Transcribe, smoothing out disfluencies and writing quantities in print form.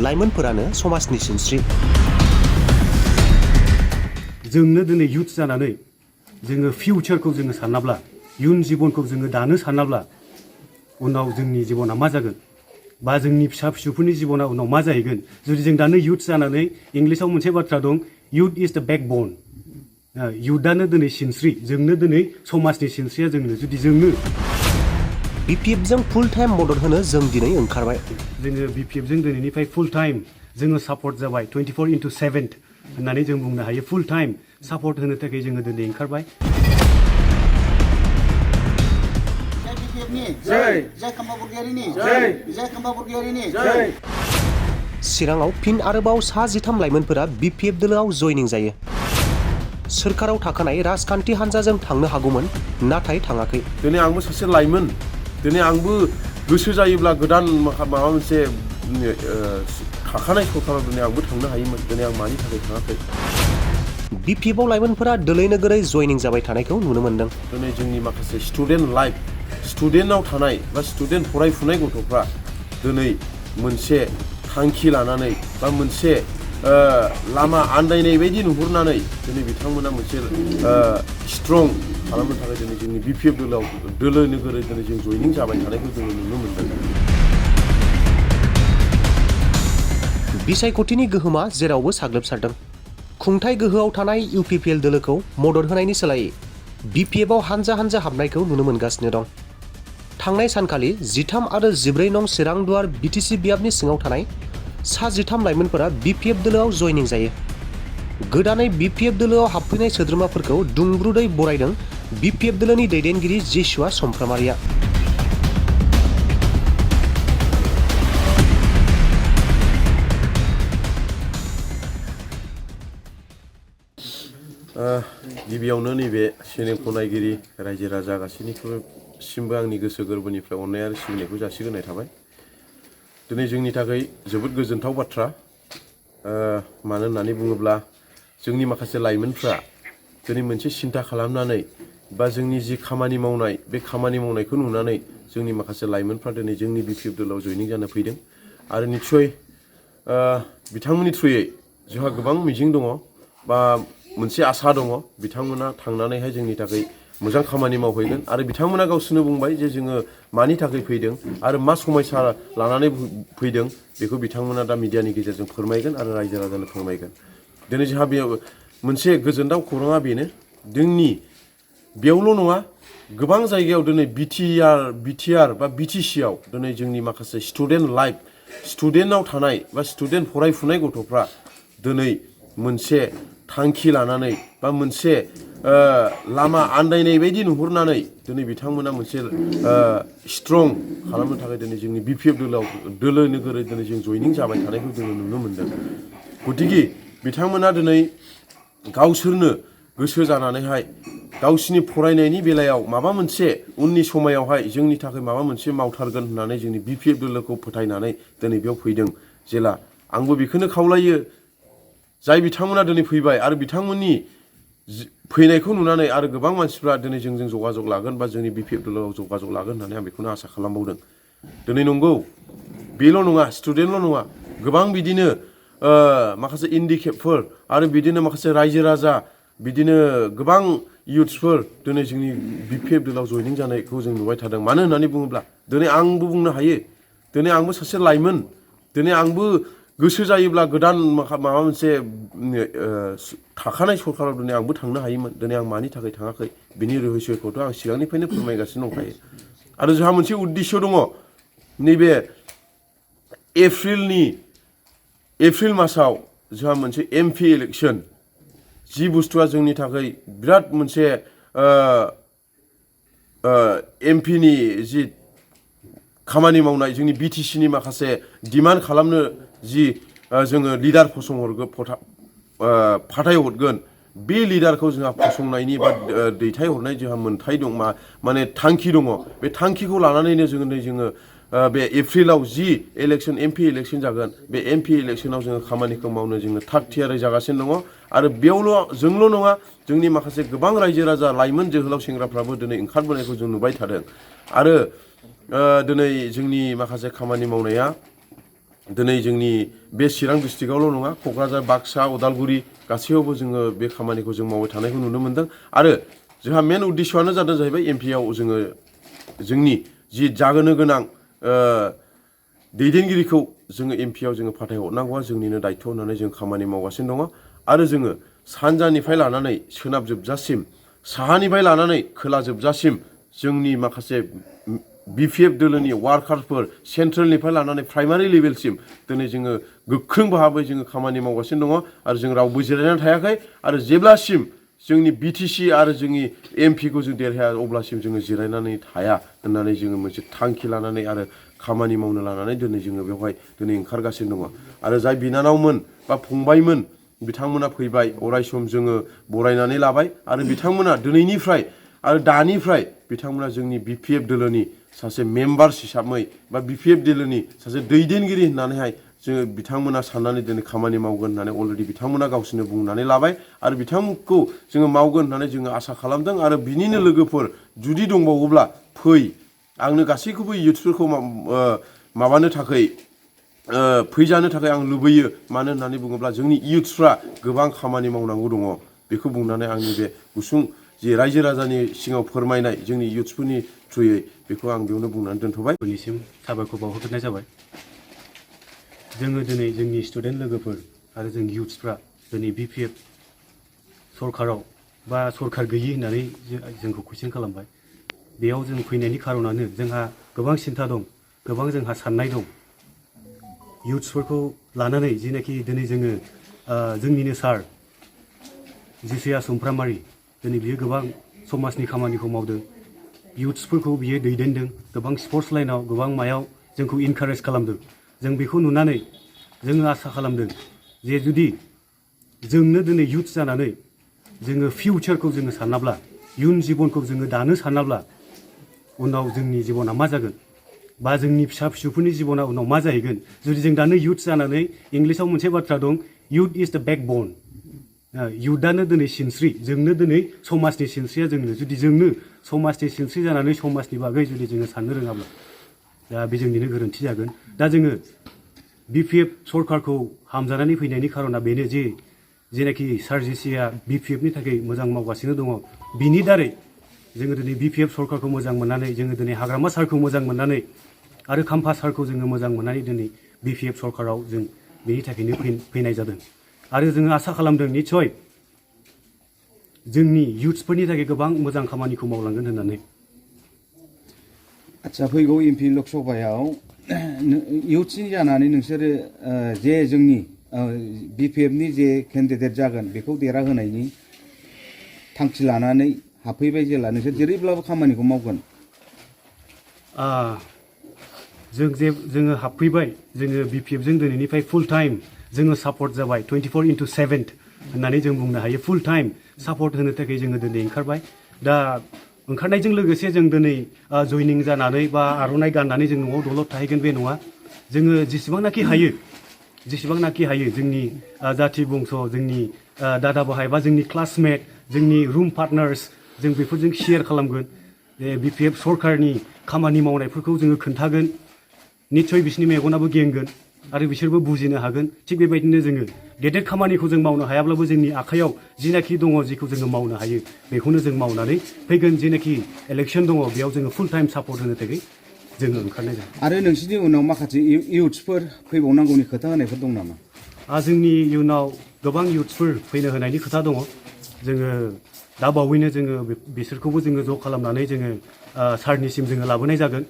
लाइमोनफोरानो समाजनि सिनस्रि जोंनो दिनै युथ जानानै जोङो फिउचारखौ जोङो सानाब्ला इयुन जिबनखौ जोङो दानो सानाब्ला उनाव जोंनि जिबना मा जागोन बा जोंनि फिसा फिसौफोरनि जिबना उनाव मा जाहैगोन जुदि जों दानो युथ जानानै इंलिसाव मोनसे बाथ्रा दं युथ इज द बेकबोन युथआनो दिनै सिनस्रि जोंनो दिनै समाजनि सिनस्रिया जोंनो जुदि जोंनो बिपिएफजों फुल टाइम मदद होनो जों दिनै ओंखारबाय जोङो बिपिएफजों दिनैनिफ्राय फुल टाइम जोङो सापर्ट जाबाय 24/7 होननानै जों बुंनो हायो फुल टाइम सापर्ट होनो थाखाय जोङो दिनै ओंखारबाय चिराङाव फिन आरोबाव सा 13 लाइमोनफोरा बिपिएफ दोलोआव जयनिं जायो सोरखाराव थाखानाय राजखान्थि हान्जाजों थांनो हागौमोन नाथाय थाङाखै दिनै आंबो सासे लाइमोन दिनै आंबो गोसो जायोब्ला गोदान माबा मोनसे थाखानाय सरखाराव दिनै आंबो थांनो हायोमोन दिनै आं मानि थाखाय थाङाखै बिपिएफआव लाइमोनफोरा दोलै नोगोरै जयनिं जाबाय थानायखौ नुनो मोन्दों दिनै जोंनि माखासे स्टुडेन्ट लाइफ स्टुडेन्टआव थानाय बा स्टुडेन्ट फरायफुनाय गथ'फ्रा दिनै मोनसे थांखि लानानै बा मोनसे लामा आन्दायनाय बायदि नुहुरनानै दिनै बिथांमोना मोनसे स्ट्रं खालामनो थाखाय दिनै जोंनि बिपिएफ दोलोआव दोलो नोगोरै दिनै जों जयनिं जाबाय थानायखौ जोङो नुनो मोन्दों बिसायख'थिनि गोहोमा जेरावबो साग्लोबसारदों खुंथाय गोहोआव थानाय इउपिपिएल दोलोखौ मदद होनायनि सोलायै बिपिएफआव हानजा हानजा हाबनायखौ नुनो मोनगासिनो दं थांनाय सानखालि 13 आरो 14 नं चिरां दुवार बिटिसि बियाबनि सिङाव थानाय सा 13 लाइमोनफोरा बिपिएफ दोलोआव जयनिं जायो गोदानै बिपिएफ दोलोआव हाबफैनाय सोद्रोमाफोरखौ दुंब्रुदै बरायदों बिपिएफ दोलोनि दैदेनगिरि जिसुआ समफ्रामारिया गिबियावनो नैबे चेनेलखौ नायगिरि रायजो राजा गासैनिसिमबो आंनि गोसो गोरबोनिफ्राय अननाय आरो सिबिनायखौ जासिग्रोनाय थाबाय दिनै जोंनि थाखाय जोबोद गोजोनथाव बाथ्रा मानो होननानै बुङोब्ला जोंनि माखासे लाइमोनफ्रा दिनै मोनसे सिन्था खालामनानै बा जोंनि जि खामानि मावनाय बे खामानि मावनायखौ नुनानै जोंनि माखासे लाइमोनफ्रा दिनै जोंनि बिपिएफ दोलोआव जयनिं जानो फैदों आरो निस्सय बिथांमोननि थ्रुयै जोंहा गोबां मिजिं दङ बा मोनसे आसा दङ बिथांमोना थांनानैहाय जोंनि थाखाय मोजां खामानि मावहैगोन आरो बिथांमोना गावसोरनो बुंबाय जे जोङो मानि थाखाय फैदों आरो मा समयसा लानानै फैदों बेखौ बिथांमोना दा मिडियानि गेजेरजों फोरमायगोन आरो रायजो राजानो फोरमायगोन दिनै जोंहा बेयाव मोनसे गोजोनथाव खौराङा बेनो जोंनि बेयावल' नङा गोबां जायगायाव दिनै बिटिआर बा बिटिसिआव दिनै जोंनि माखासे स्टुडेन्ट लाइफ स्टुडेन्टआव थानाय बा स्टुडेन्ट फरायफुनाय गथ'फ्रा दिनै मोनसे थांखि लानानै बा मोनसे लामा आन्दायनाय बायदि नुहुरनानै दिनै बिथांमोना मोनसे स्ट्रं खालामनो थाखाय दिनै जोंनि बिपिएफ दोलोआव दोलो नोगोरै दिनै जों जयनिं जाबाय थानायखौ जोङो नुनो मोन्दों गतिके बिथांमोना दिनै गावसोरनो गोसो जानानैहाय गावसिनि फरायनायनि बेलायाव माबा मोनसे उननि समायावहाय जोंनि थाखाय माबा मोनसे मावथारगोन होननानै जोंनि बिपिएफ दोलोखौ फोथायनानै दिनै बेयाव फैदों जेला आंबो बेखौनो खावलायो जाय बिथांमोना दिनै फैबाय आरो बिथांमोननि फैनायखौ नुनानै आरो गोबां मानसिफ्रा दिनै जोंजों जगाजग लागोन बा जोंनि बिपिएफ दोलोआव जगाजग लागोन होननानै आं बेखौनो आसा खालामबावदों दिनै नंगौ बेल' नङा स्टुडेन्टल' नङा गोबां बिदिनो माखासे इन्डिकेटफोर आरो बिदिनो माखासे रायजो राजा बिदिनो गोबां इयुथ्सफोर दिनै जोंनि बिपिएफ दोलोआव जयनिं जानायखौ जों नुबाय थादों मानो होननानै बुङोब्ला दिनै आंबो बुंनो हायो दिनै आंबो सासे लाइमोन दिनै आंबो गोसो जायोब्ला गोदान माबा मोनसे थाखानाय सरखाराव दिनै आंबो थांनो हायोमोन दिनै आं मानि थाखाय थाङाखै बिनि रहस्यखौथ' आं सिगांनिफ्रायनो फोरमायगासिनो दंखायो आरो जोंहा मोनसे उद्देश्य दङ नैबे एप्रिल मासाव जोंहा मोनसे एमपि इलेक्सन जि बुस्थुआ जोंनि थाखाय बिराद मोनसे एमपिनि जि खामानि मावनाय जोंनि बिटिसिनि माखासे डिमान्ड खालामनो जि जोङो लिडार फाथायहरगोन बे लिडारखौ जोंहा फसंनायनि बा दैथायहरनाय जोंहा मोन्थाय दं माने थांखि दङ बे थांखिखौ लानानैनो जोङो बे एप्रिलाव जि इलेक्सन एमपि इलेक्सन जागोन बे एमपि इलेक्सनाव जोङो खामानिखौ मावनो जोङो थाग थियारि जागासिनो दङ आरो बेयावल' जोंल' नङा जोंनि माखासे गोबां रायजो राजा लाइमोन जोहोलाव सेंग्राफ्राबो दिनै ओंखारबोनायखौ जों नुबाय थादों आरो दिनै जोंनि माखासे खामानि मावनाया दिनै जोंनि बे चिरां डिस्ट्रिक्टआवल' नङा क'क्राझार बाक्सा उदालगुरि गासैयावबो जोङो बे खामानिखौ जों मावबाय थानायखौ नुनो मोन्दों आरो जोंहा मेन उद्देশ্যआनो जादों जाहैबाय एमपिआव जोङो जोंनि जि जाहोनो गोनां दैदेनगिरिखौ जोङो एमपिआव जोङो फाथायहरनांगौआ जोंनिनो दायथ' होननानै जों खामानि मावगासिनो दङ आरो जोङो सानजानिफ्राय लानानै सोनाब जोबजासिम साहानिफ्राय लानानै खोला जोबजासिम जोंनि माखासे बिपिएफ दोलोनि वार्कारफोर सेन्ट्रेलनिफ्राय लानानै प्राइमारि लेभेलसिम दिनै जोङो गोख्रों भाबै जोङो खामानि मावगासिनो दङ आरो जों रावबो जिरायनानै थायाखै आरो जेब्लासिम जोंनि बिटिसि आरो जोंनि एमपिखौ जों देरहाया अब्लासिम जोङो जिरायनानै थाया होननानै जोङो मोनसे थांखि लानानै आरो खामानि मावनो लानानै दिनै जोङो बेवहाय दिनै ओंखारगासिनो दङ आरो जाय बिनानावमोन बा फंबायमोन बिथांमोना फैबाय अराय सम जोङो बरायनानै लाबाय आरो बिथांमोना दिनैनिफ्राय आरो दानिफ्राय बिथांमोना जोंनि बिपिएफ दोलोनि सासे मेम्बार्स हिसाबै बा बिपिएफ दोलोनि सासे दैदेनगिरि होननानैहाय जोङो बिथांमोना साननानै दिनै खामानि मावगोन होननानै अलरेडि बिथांमोना गावसोरनो बुंनानै लाबाय आरो बिथांमोनखौ जोङो मावगोन होननानै जोङो आसा खालामदों आरो बिनिनो लोगोफोर जुदि दंबावोब्ला फै आंनो गासैखौबो इयुथ्सफोरखौ माबानो थाखाय फैजानो थाखाय आं लुबैयो मानो होननानै बुङोब्ला जोंनि इयुथ्सफ्रा गोबां खामानि मावनांगौ दङ बेखौ बुंनानै आंनि बे गुसुं जि रायजो राजानि सिगाङाव फोरमायनाय जोंनि इयुथ्सफोरनि थ्रुयै बेखौ आं बेयावनो बुंनानै दोनथ'बाय। बयनिसिम साबायखर बावहरग्रोनाय जाबाय। जोङो दिनै जोंनि स्टुडेन्ट लोगोफोर आरो जों इयुथ्सफ्रा दिनै बिपिएफ सरकाराव बा सरकार गैयि होननानै जोंखौ कुइसन खालामबाय। बेयाव जों फैनायनि खारनानो जोंहा गोबां सिन्था दं, गोबां जोंहा साननाय दं। इयुथ्सफोरखौ लानानै जिनाखि दिनै जोङो जोंनिनो सार जिसिया सुमफ्रामारि दिनै बियो गोबां समाजनि खामानिखौ मावदों, इयुथ्सफोरखौ बियो दैदेनदों, गोबां स्पर्ट्स लाइनाव गोबां मायाव जोंखौ इनकारेज खालामदों। जों बेखौ नुनानै जोङो आसा खालामदों जे जुदि जोंनो दिनै इयुथ जानानै जोङो फिउचारखौ जोङो सानाब्ला, इयुन जिबनखौ जोङो दानो सानाब्ला उनाव जोंनि जिबना मा जागोन बा जोंनि फिसा फिसौफोरनि जिबना उनाव मा जाहैगोन जुदि जों दानो इयुथ जानानै इंलिसाव मोनसे बाथ्रा दं, इयुथ इज द बेकबन। इयुथआनो दिनै सिनस्रि, जोंनो दिनै समाजनि सिनस्रिया जोंनो। जुदि जोंनो समाजनि सिनस्रि जानानै समाजनि बागै जुदि जोङो साननो रोङाब्ला दा बे जोंनिनो गोरोन्थि जागोन। दा जोङो बिपिएफ सरकारखौ हामजानानै फैनायनि खारना बेनो जे जेनाखि सार जिसिया बिपिएफनि थाखाय मोजां मावगासिनो दङ, बिनि दारै जोङो दिनै बिपिएफ सरकारखौ मोजां मोननानै, जोङो दिनै हाग्रामा सारखौ मोजां मोननानै आरो खाम्फा सारखौ जोङो मोजां मोननानै दिनै बिपिएफ सरकाराव जों बेनि थाखायनो फैनाय जादों। आरो जोङो आसा खालामदों निस्सय जोंनि इयुथ्सफोरनि थाखाय गोबां मोजां खामानिखौ मावलांगोन होननानै। आच्चा, फैगौ एमपि लकसभायाव इयुथ्सनि जानानै नोंसोरो जे जोंनि बिपिएफनि जे केन्डिडेट जागोन बेखौ देरहाहोनायनि थांखि लानानै हाबफैबाय जेला नोंसोर जेरैब्लाबो खामानिखौ मावगोन। जोङो हाबफैबाय, जोङो बिपिएफजों दिनैनिफ्राय फुल टाइम जोङो सापर्ट जाबाय, 24/7 होननानै जों बुंनो हायो। फुल टाइम सापर्ट होनो थाखाय जोङो दिनै ओंखारबाय। दा ओंखारनायजों लोगोसे जों दिनै जइनिं जानानै बा आर'नाइ गाननानै जों न'आव दलद थाहैगोन बे नङा। जोङो जेसेबांनाखि हायो जोंनि जाथि बंस', जोंनि दादा बाहाय बा जोंनि क्लासमेट, जोंनि रुम पार्टनार्स, जों बेफोरजों शेयार खालामगोन। बिपिएफ सरकारनि खामानि मावनायफोरखौ जोङो खोन्थागोन। निस्सय बिसोरनि मेगनाबो गेंगोन आरो बिसोरबो बुजिनो हागोन। थिग बेबायदिनो जोङो गेदेर खामानिखौ जों मावनो हायाब्लाबो जोंनि आखायाव जिनाखि दङ, जिखौ जोङो मावनो हायो बेखौनो जों मावनानै फैगोन जिनाखि इलेक्सन दङ बेयाव जोङो फुल टाइम सापर्ट होनो थाखाय जोङो ओंखारनाय जागोन। आरो नोंसोरनि उनाव माखासे इयुथ्सफोर फैबावनांगौनि खोथा होनायफोर दं नामा? जोंनि इयुनाव गोबां इयुथ्सफोर फैनो होनायनि खोथा दङ। जोङो दा बावैनो जोङो बिसोरखौबो जोङो ज' खालामनानै जोङो सारनिसिम जोङो लाबोनाय जागोन।